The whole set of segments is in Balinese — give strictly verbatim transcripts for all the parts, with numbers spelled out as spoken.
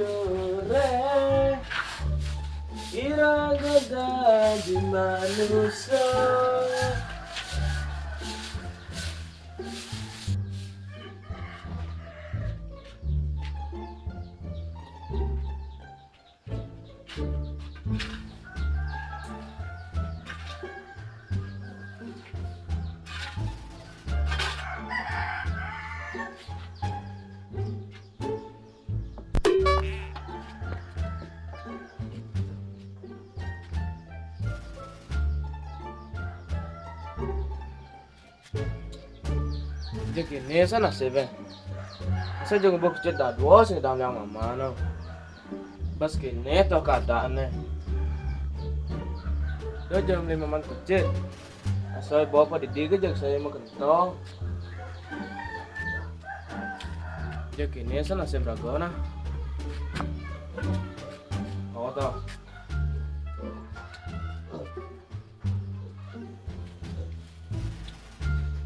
Sore, ira goda di manusia. Jek ini sana sih, Bang. Saya juga bok cedda dua sih dalam yang mama no. Bas kene to keadaanne. Do jam lima man kecil. Asal bawa pa didi ke jak saya mau kentong. Jek ini sana sih beragona. Oh to.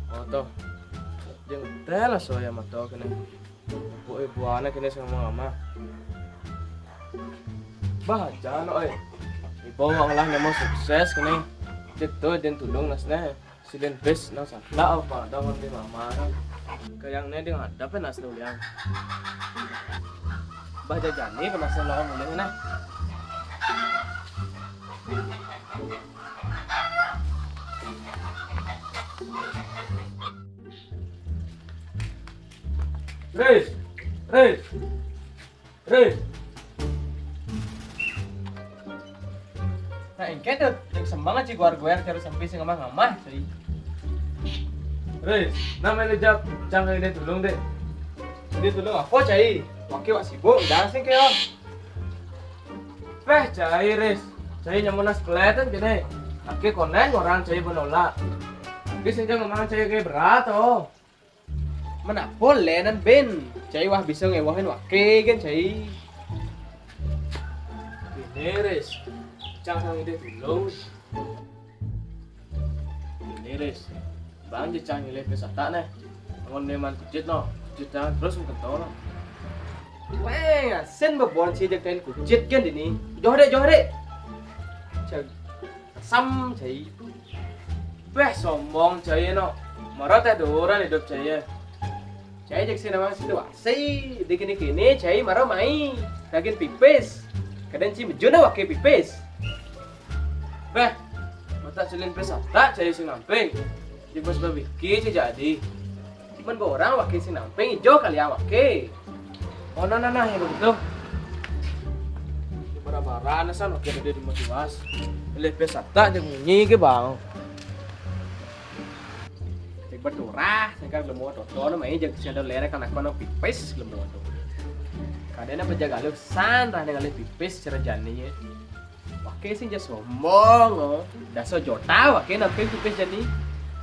Oh to. Jeng tela soya mato kene. Bu ibu anak kene sama mama. Bah, jangan oi. Ibu wang lah nyamuk sukses kene. Cek tuh den tulung nasne. Silin bes nang sana apa dong di mama. Kayak ne ding ada pe nas tuh yang. Bah jajani ke masa lawan mulai nah. Riz, Riz, Riz. Nah, engke tuh, yang semangat sih guar-guar terus sampai sing ngamah-ngamah, cuy. Riz, nama lu jawab, jangan ini tulung deh. Ini tulung apa, cai? Wake wak sibuk, jangan sih keo. Peh, cai, Riz. Cai nyamunas keleten kene. Ake konen orang cai penolak. Tapi sing jangan mangan cai kayak berat, oh. Mana boleh nan ben. Cai wah bisa ngewahin wake kan cai. Ini, Riz. Jangan ide dulu. Ini, Riz. Bang jecang ngilih ke satak neh. Ngon neman kucit no. Jecang terus mengkentol no. Weh, asin bebon si jek tain kucit kan dini. Joh dek, joh dek. Cai. Sam cai. Beh, sombong cai no. Marot ya doran hidup cai. Cai jek si nawang situasi. Di kini-kini cai maro mai. Daging pipis. Kadang ci mejuna wake pipis. Beh, mata celin pes tak cai sing namping. Di bos babiki ci jadi. Cuman orang wake sing namping ijo kali ya wake. Oh, nah, nah, nah, yang begitu. Di bara-bara, nah, san, wake ada di Mas Iwas. Lebih sata aja munyi ke, Bang. Cek berturah, saya kan belum mau toto, namanya jaga sendal lerek anak kono pipis, belum mau toto. Kadena bejaga lu san, rah dengan pipis, cara janinya. Wake sing jas sombong, oh. Daso jota, wake namping pipis jani.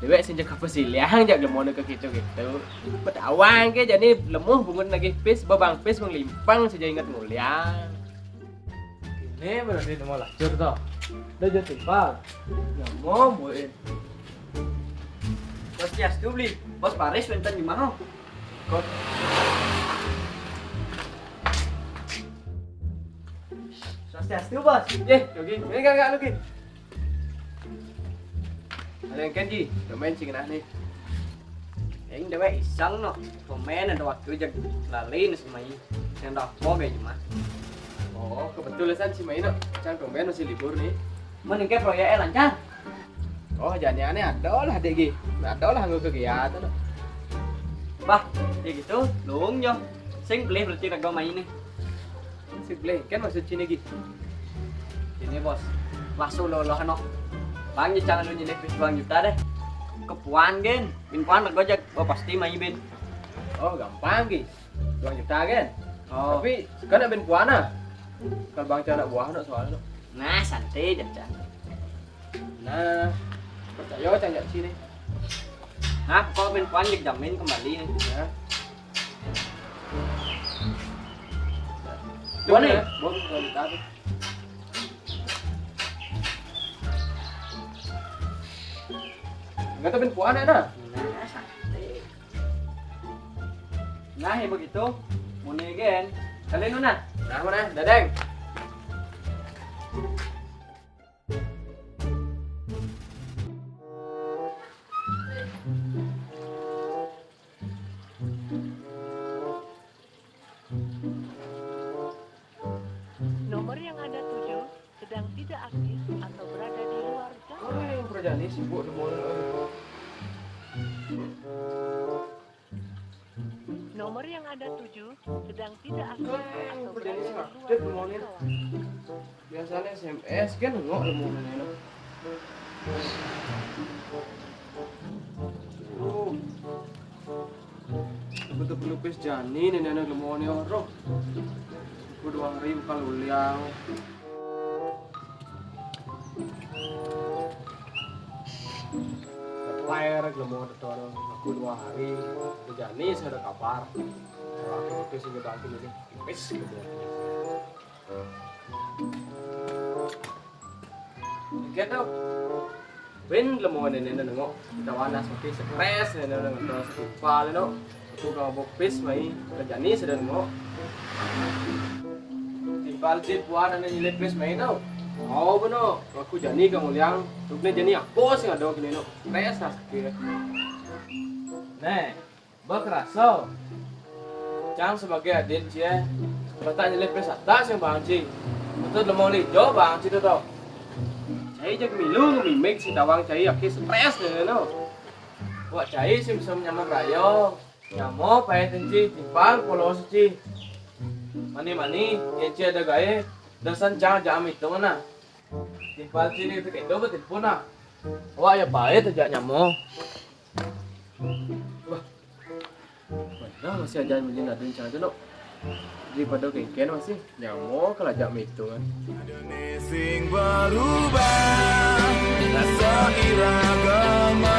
Dewek sing jaga pesiliang, jak lemono ke gitu-gitu. Bet awang ke jani lemuh bungut lagi pis, babang pis menglimpang saja ingat nguliang. Ini berarti nemu lacur toh. Udah jatuh timpal. Ya mau buin. Bos Tias tuh beli. Bos Paris minta di mana? Kot. Swastiastu, Bos. Ye, Yogi. Ini kakak lu, Gin. Ada yang kan, Ji? Domain sih kena nih. Yang dewe iseng no. Komen ada waktu jag lali nih semai. Yang rokok kayak cuma. Oh, kebetulan sih main no. Cang domain masih libur nih. Mending ke proyeknya lancar. Oh, jani aneh ada lah dek gi. Ada lah nggo kegiatan. Bah, ya gitu, lung yo. Sing beli berarti rego main nih. Sing beli kan maksud sini gi. Ini bos, langsung lo lo no. Bang, jangan lu nyelip dua juta deh. Kepuan gen, bin puan rego jak, oh, pasti main bin. Oh, gampang gi. Dua juta kan? Oh. Tapi kan ben puan ah. Kalau bang cana buah no soalnya. Nah, santai aja. Nah, percaya cang jak sini. Nah, kok main puan dijamin kembali nih. Ya. Buan nih? Buan kalau kita tuh. Enggak tapi puan ya nah. Nah, santai. Nah, ya begitu. Muni gen. Kalian nuna. Nah, mana? Dadeng. Nomor yang Anda tuju sedang tidak aktif atau berada di luar jangkauan. Orang yang kerjaan ini sibuk demonin orang. Nomor yang Anda tuju sedang tidak aktif atau berada di luar jangkauan. Biasanya S M S kan nengok demonin enak. Oh. Betul-betul pis jani nih nenek demonin orang. Aku dua hari bukan uliang. Ler, lemo tetor aku dua hari. Jani saya ada kabar. Kalau aku itu sih bangkit ini. Pis gitu. Gitu. Ben lemo nenek nengok. Kita wanas pakai stres nenek nengok. Timpal no. Aku kau bok pis mai. Kerjani sedang nengok. Timpal jit buat nenek nyilip pis mai tau. Oh beno. Aku jani kang uliang. Rupanya jani aku sih ada kini no. Stres lah sakit. Nek, bek raso. Cang sebagai adin cie. Letak nyelip pis atas yang bang ci. Betul lemo lijo bang ci tu tau. Cai jak milu ngemimik si tawang cai aki stres deh no. Wak cai sim sim nyaman rayo. Nyamo pae tenci timpal polo suci. Mani mani, yenci ada gaye. Dasan cang jam itu mana? Timpal ci ni tiket do betul pun ah. Wak ya pae tejak nyamo. Wah. Mana masih aja milih nadun cang tu no. Daripada kengken masih nyamo kalau ajak mitungan. Sing berubah rasa iragama